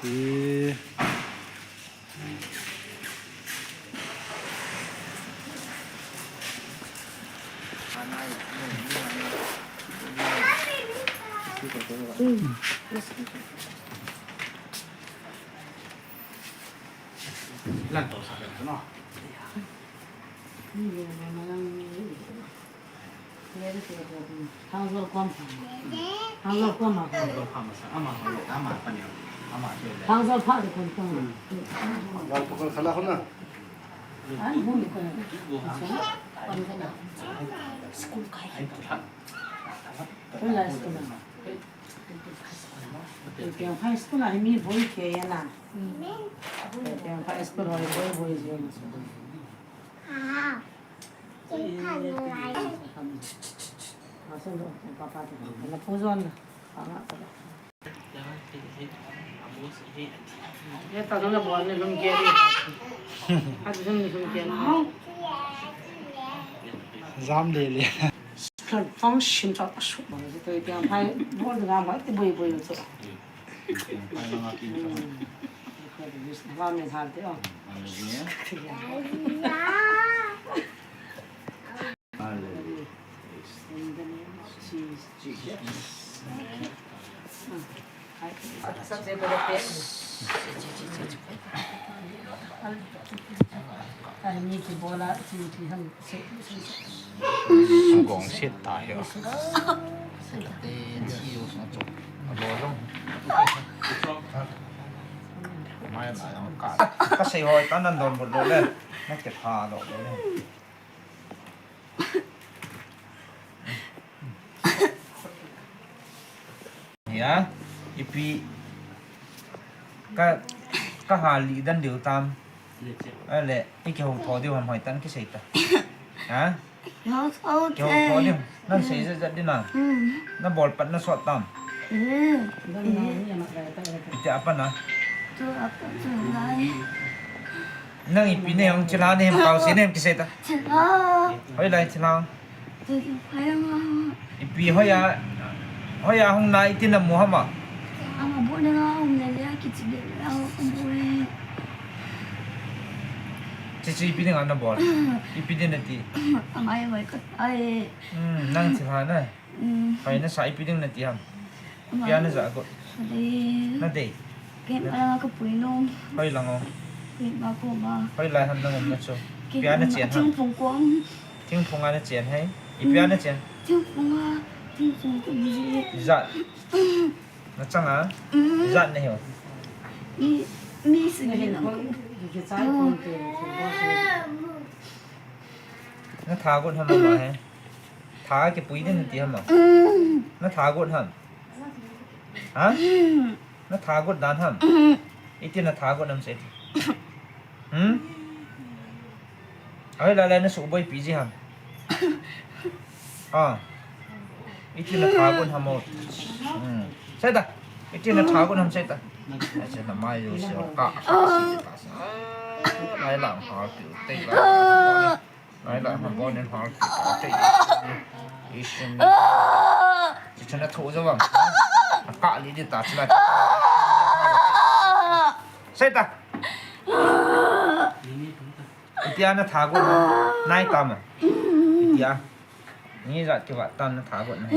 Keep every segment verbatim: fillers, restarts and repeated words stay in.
Eh. Lan to sa ka no. School a hi mi boi kei ana. School a hi boi boi jeng. Jam le le. Kan function ta a suk bang se toi tiang phai bol ding a mai ti boi boi chu. Phai langa kin ta. Hmm. Hla min hal te o. Hallelujah. Hallelujah. In the name of Jesus. Jesus. Amen. Sugong sit ta hi. Mai na jong ka, ka sei hoi ta nan donbut lou le. Na kitha lou le. Ya, ipi ka, ka hal li dan diu tam. Ale, i kihou tho diu ham hoi tan kisei ta. Ha? Kihou tho diu. Nan sei jat jat din na. Na bol pat na sot tam. Iti apa na? Nang ipi ne hung chila ne hem kau si ne hem kisei ta. Hoilai chila. Ipi hoiya, hoiya hung na iti na mu hama. Chichi ipi dinga na bol. Ipi din na ti. Hmm, nang chila na. Hoi na sa ipi ding na ti ham. Pia na ja got. Na dei. Hoi lang o. Hoilai ham nang um na chu. Pia na chen ham. Thingphung a na chen hai. Ipi a na chen. Ijat. Na chang a. Ijat na hiu. Na tha got ham ma he. Tha kipui din ti ham ma. Na tha got ham. Ha? Na tha got dan ham. Iti na tha got ham sei. Hmm? Ai la la na su boi pi ji ham. Ah. Iti na tha got ham o. Hmm. Sei ta. Iti na tha got ham sei ta. Ai sei na mai yo sei ka. Ai la ha pi te la. Ai la, ha, bon, en hal. Isim. Chichana tho jawang. Ka li di ta chila. Sei ta. Itia na tha got na. Nai ta ma. Itia. Ni jat kiva tan na tha got na.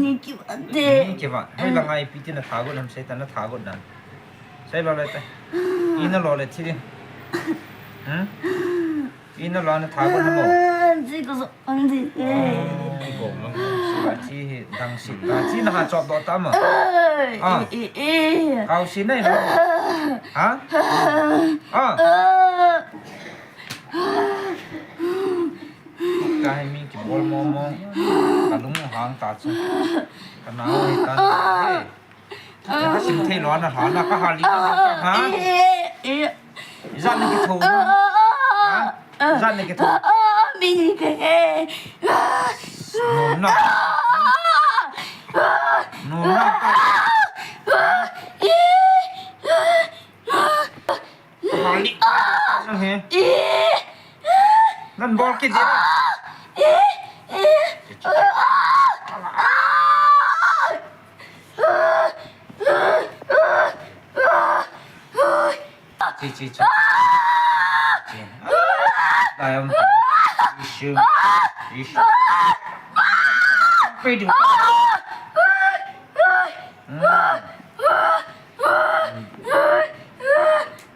Ni kiva te. Ni kiva. Hoi la ngai pi ti na tha got nam sei ta na tha got na. Sei lo le te. Ina lo le thi di. Hmm? Ina lo na tha got na mo. Ji ko so ang di. Ki bom lo. Sa chi hi dang si ta. Chi na ha chop do ta mo. Ah. Kau si nai lo. Ha? Ah. Ka hi mi kibol mo mo. Ka lung hang ta chu. Ka nao hi ta na he. Ka sim thei lo na ha na ka ha li na ka ha. Ijat na kitho. Ha? Ijat na kitho. Nom na. Nom na. Hali. Nang he. Nan bol kit dia. Chi, chi, chi. Chi. Dai am. Jisu. Jisu. Pray to. Hmm.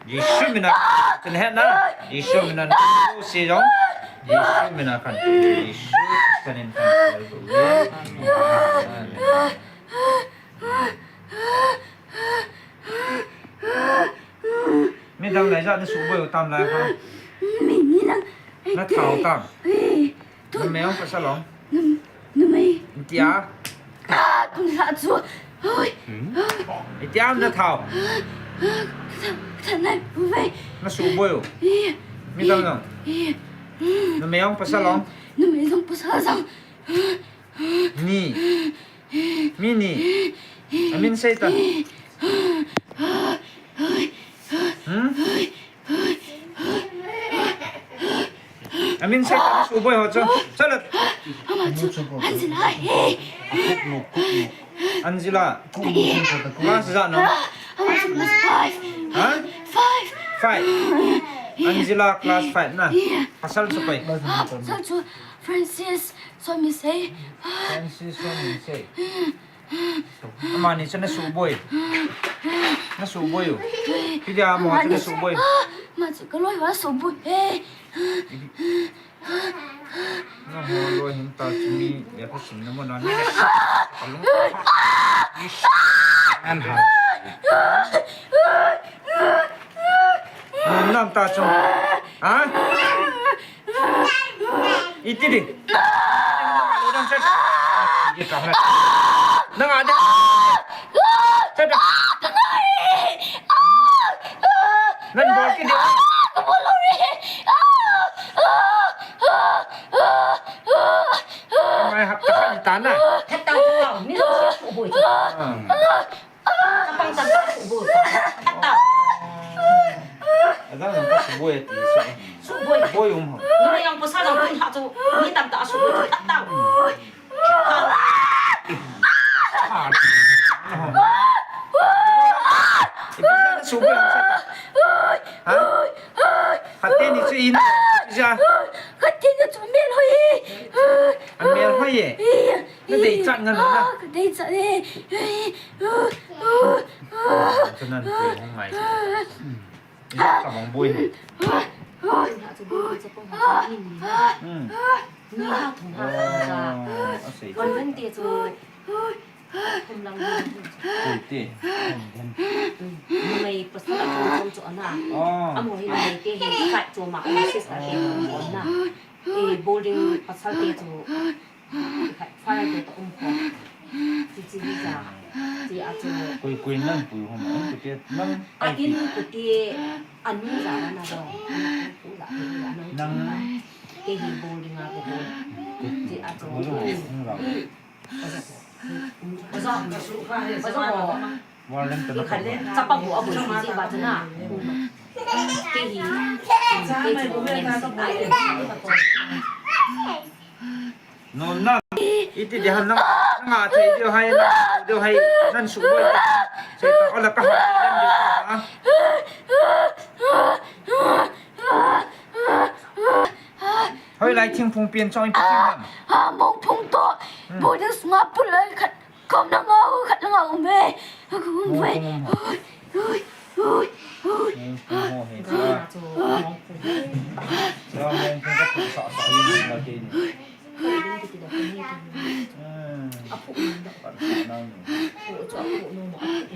Jisu mina. Chen het na. Jisu mina. Si jong. Jisu mina kan. Jisu Christian in kan. Midang lai jat na suboi u tam lai ha. Mi, mi nang. Na thau tam. Ei, tu. Na mei ong pasal ong. Na, na mei. Tia. Ah, tu la chu. Oi. Tia na thau. Tha, tha nai, uve. Na suboi u. Ei. Midang nang. Ei. Na mei ong pasal ong. Na mei ong pasal sang. Ni. Mi ni. Amin sei ta. Hmm? Amin sei ta, suboi ho chu. Chalat. Ama chu Angela he. Angela. Class ja no? Ama chu class five. Ha? Five. Five. Angela class five na. Pasal chu pai. Pasal chu Francis. Somi sei. Francis Somi sei. Amani chu na suboi. Na suboi u. Pidi amo chu na suboi. Ma chu ka loi wa suboi. Hey. Na mo loi hin ta chu mi ya ka sim na mo na ni. Kalung. An ha. Nam ta chu. Ha? Iti di. Nang ada. Chat. Nan bol ki di. Mai hap ta kan ta na. Thap ta ta. Ni lo si su boi. Kapang tang ka suboi. Ata. Adang nang ka suboi ti sa. Suboi. Boi um ha. Numei jong pasal jong kun ha chu. Mi tamtah a suboi. Ata. Ipi sa na suboi um sa ta. Ha? Khat teni chu in. Ipi sa. Khat teni chu mel hoi. An mel hoi e. Na deichat ngal na. Ah, ka deichat e. Chu nan pui hung ngai. Ijat ka mong bui ni. Hmm. Ni ha thum ha sa. Oh, a sei. Kon ven te chu. Thum lang. Pui te. Numei pasal a chom chom chu ana. Oh. Amo hi numei te hi khat chu ma, sister te chu ana. E, boarding pasal te chu. Fire te to um ko. Chi chi hi ja. Chi a chu. Koi koi nan pui hom, an kute nan. A in kute anu ja na do. Anu pu ja, anu ja na. Nang. Ke hi boarding a ko. Chi a chu. Boarding a ko. Oja. Oja. Oja. Warden tana. Chapa bu abu si ba tana. Ke hi. Ke hi. No na. Iti di han na. Nga thei di hai na. Di hai. Nan su boi. Sei ta ola ka ha. Hoi lai thingphung pian chong ipi thing ham. Ha, mong phung to. Hmm. Boarding sunga pulai khat. Kom na ngau khat la ngau me. Aku me. Oi, oi, oi, oi. Mong phung ho he cha. Cha mong phung ka phung sa sa yin la ke ni. Hmm. Apu na. Ka na ni. Apu chu apu no ma apu na.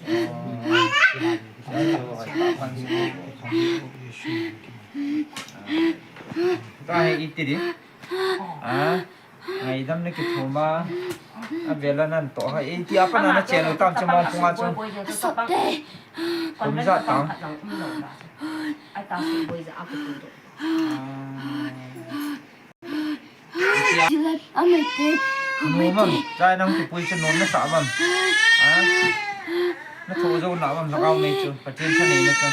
Oh. Ka he iti di. Ah. Ngaidam na kithum a, a vela nan to ha. Iti apa na na chenu tam che mong phung a chu. Asot te. Kum ja tam. Ai ta su boi ja a ku tu. Ah. Iti a. Jilai amai te. Amai te. Nom am, jai nang ti pui che nom na sa bam. Ah. Na tho jo na bam lhagao mei chu, Pathen thanei na chu.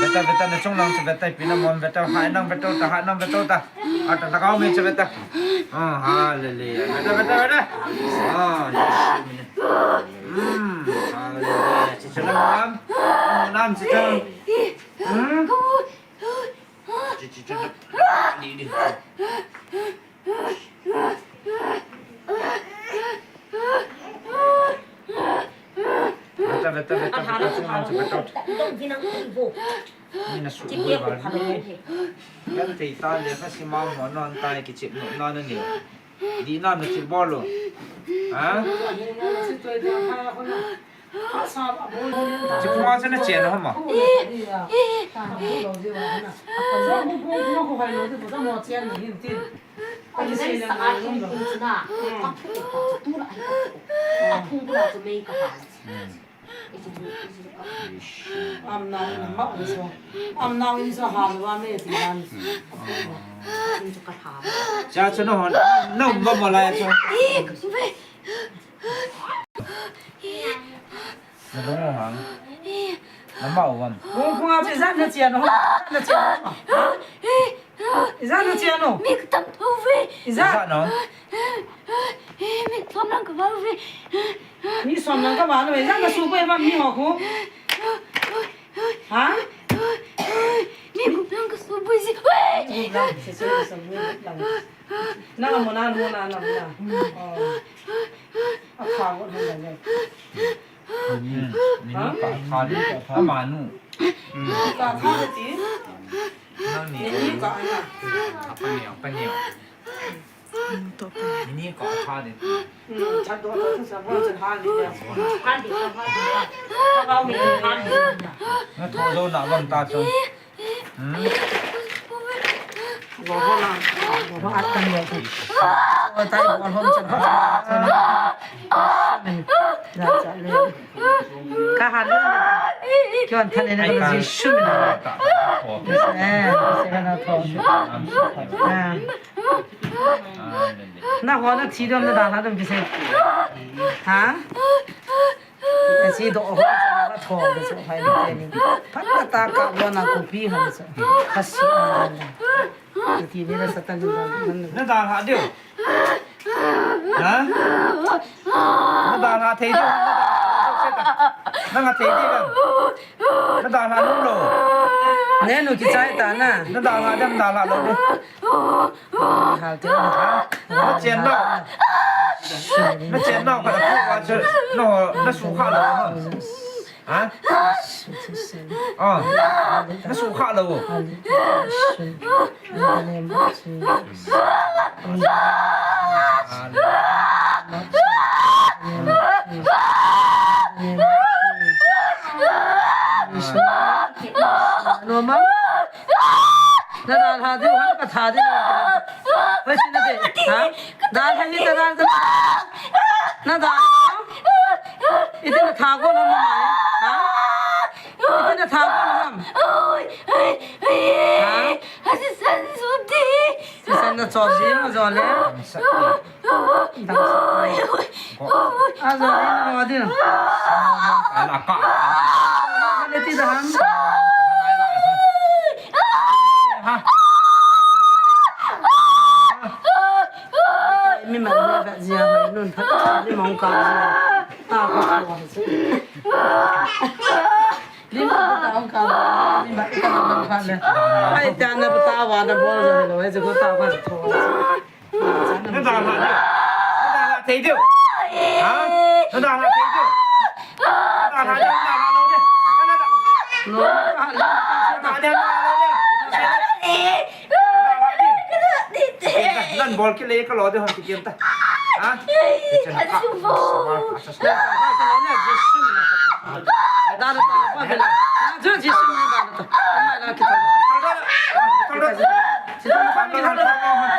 Beta, beta, na chung lang chu beta, ipi na mon beta, hai nang beta ta, hai nang beta ta. Ata lhagao mei chu beta. Ah, hallelujah. Beta, beta, beta. Ah, Jesu min. Hmm, hallelujah. Chi chu na mon. Mon am chi chu. Hmm? Veta, veta, veta, veta, veta, veta. Ni na su boi ba ni. Kan thei ta le ka si ma mo non tai ki chip no na na ni. Di na na chip bol lo. Ha? Chip ma sa na chen ho ma. Amnao in ma so. Amnao in so hal wa me ti dan. Cha cha no hon. No ba mo la cha. Na lung mo hang. Na ma u am. Kung kung a chi zan na chia no. Na chia no. Iza na chia no. Mi ka tam tho ve. Iza. Iza no. Mi tam lang ka va ve. Mi som lang ka va no. Iza na su ko e ma mi ho ko. Ha? Mi ku lang ka su bui si. Ku lang, si su, su bui lang. Na mo na mo na na mo na. Oh. A kha ko na na. Ni, ni, ni ka kha ni ka kha ma nu. Ka kha ti. Nang ni. Ni ka na. Apa ni, apa ni? Ni ka kha ni. Cha do to sa mo cha ha ni ya. Ka di ka ha. Ka ba mi ka ha ni. Na tho zo na bang ta cho. Hmm? Lo ho na. Lo ho at kan lo. O tai bol hom cha. Cha cha le. Ka ha le. Kyo an thale ne ko Jisu min a. Eh, se na tho. Ah. Na ho na thi dom na da na dom kise. Ha? Asi do ho na tho so hai ni. Phat ta ka lo na ko pi han so. Kasi. Ti ni la Satan ni la. Na da ha diu. Ha? Na da ha thei diu. Na da ha thei diu. Na da ha nung lo. Ne nu ki chai ta na. Na da ha diu, na da ha lo. Ha te. Na chen lo. Na chen lo ka ko wa chu. No, na su kha lo. Ha? Ah, na su kha lo. Normal. Na da ha diu, ha ka tha diu. Wei si na de. Ha? Da ha ni da da. Na da. Iti na tha ko na ma. Ha? Iti na tha ko na ma. Ha? Asi san su di. Si san na chop di ma jo le. A zo ni na mo din. Ala ka. Ala ti da ham. Ha. Mi man ne ba zia ba nun pha. Ni mong ka. Ta ko ko. Ni mong ka ka. Ni ba ka na pha le. Ai ta na ta wa na bo zo lo. Ai ko ta ko to. Na da ha diu. Na da ha thei diu. Ha? Na da ha thei diu. Na da ha diu, na da ha lo diu. Na da. No. Na da ha diu, na da ha lo diu. Nan bol ki le ka lo diu, ha, ki kem ta. Ha? Da da da. Jisu na da da. Na Jisu na da da. Ama la ki ta.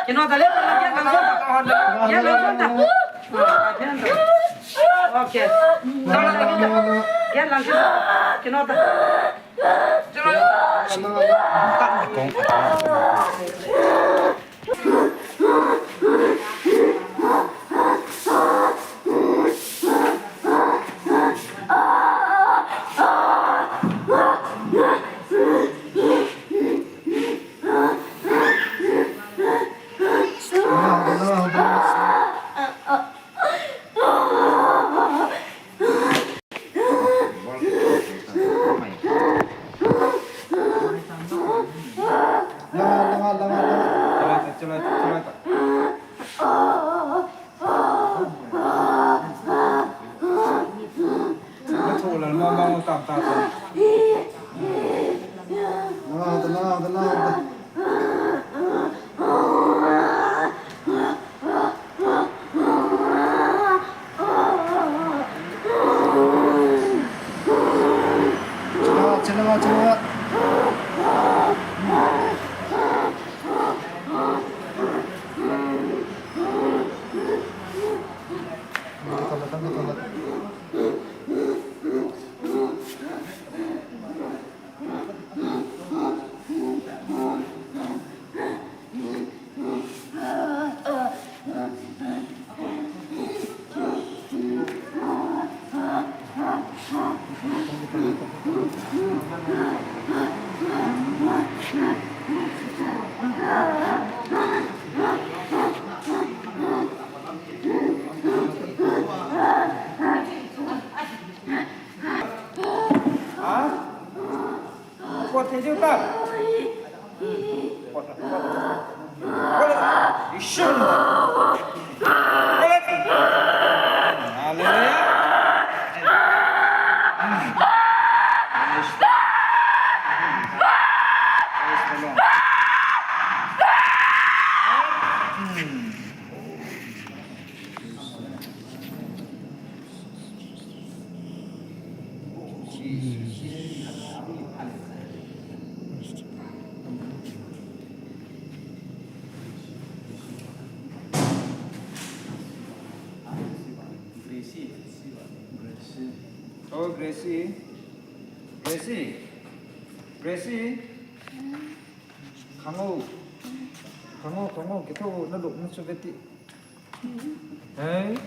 Kino ta le, kino ta. Kino ta. Okay. Kino ta. Tam, tam, tam. Nada, nada, nada. Chila, chila, chila. Ha? Kuat thei diu ta. Kuat, kuat. Kuat. Ishun. Kuat. Hallelujah. Praise the Lord. Hmm. Oh, Gracie. Gracie. Gracie. Gracie. Khangou. Khangou, khangou, kithou na luk na chu veti. Hei.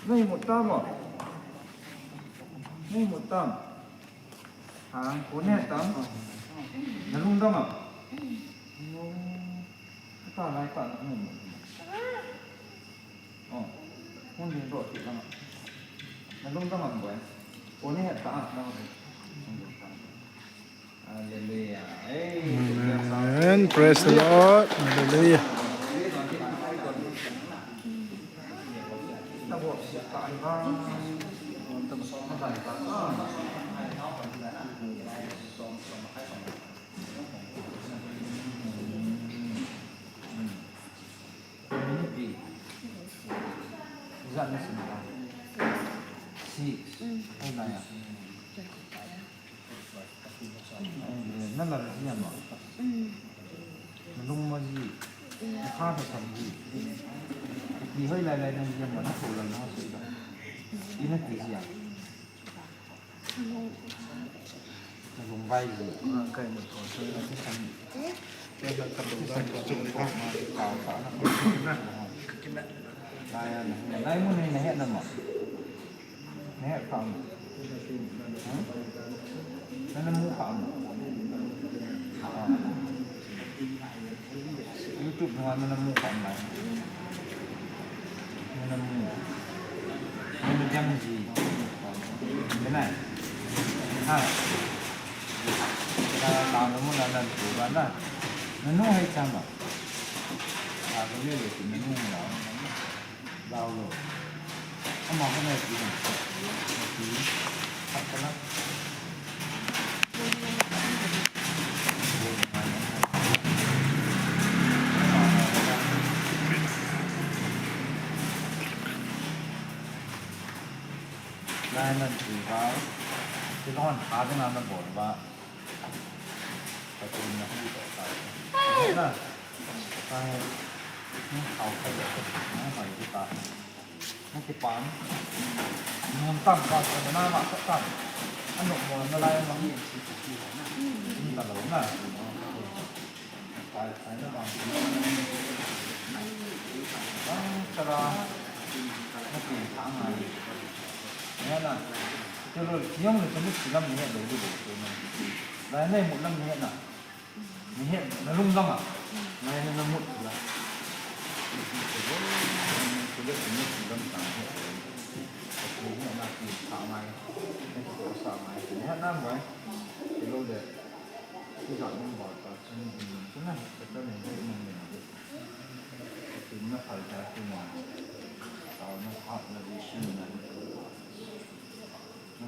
Nei mut tam o. Nei mut tam. Ha, ko ne tam. Na lungdam a. No. Ta lai ta na mu. Oh. Mun din do ti lama. Na lungdam a boy. Ko ne ta na. Hallelujah. Hey, Amen. Praise the Lord. Hallelujah. Six. Six. Ai, na ya. Eh, na la ri ya ma. Mm. Na lung mo ji. Mm. Na kha ta sam ji. Mm. Ni hoi lai lai na ji ma na ko la na so da. Mm. Ina ti ji ya. Mm. Na lung vai ji. Ah, kai mo to so na ti sam. Mm. Kai na ka lung vai to so ni ka ma ka ka na. Ka ki na. Lai ya na. Lai mo ni na he na ma. Nahet kha em? Hmm? Nana mu kha em? Ah. YouTube nunga nana mu kha em lai? Nana mu. Nana jam ji. Nana. Ha. Nana mu nana tu ba na. Nanu hai chama. Ah, nanu le tu nanu na. Lau lo. Ama ko nai ti. Ti. Khat kana. Nai nan ti ba. Ti lon kha de na na bol ba. Pathen na hu to ta. Na. Ai, ni hao ka ya ko, na hao ko ta. Na ki pan. Ni hon tam ka ko na ma sa tam. Ano mo na lai ma ni si ki na. Ni ta lo na. Ai, ai na ba. Ba, sa ra. Na ki ta ngai. Ya na. Te lo, yong le te ni si lam ni lo lo lo na. Lai nei mo lam ni na. Ni he, na lungdam a? Ngai na na mut la. Ni he na ki sa mai. Ni ko sa mai. Ni ha na mai. Ki lo de. Ki ga nung ba ta chun ni chun na. Ka ta ni ni ni. Ki na phal ta ki na. Ta na ha na di shi na. Eh,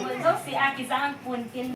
mun jouse a kijang pon tin.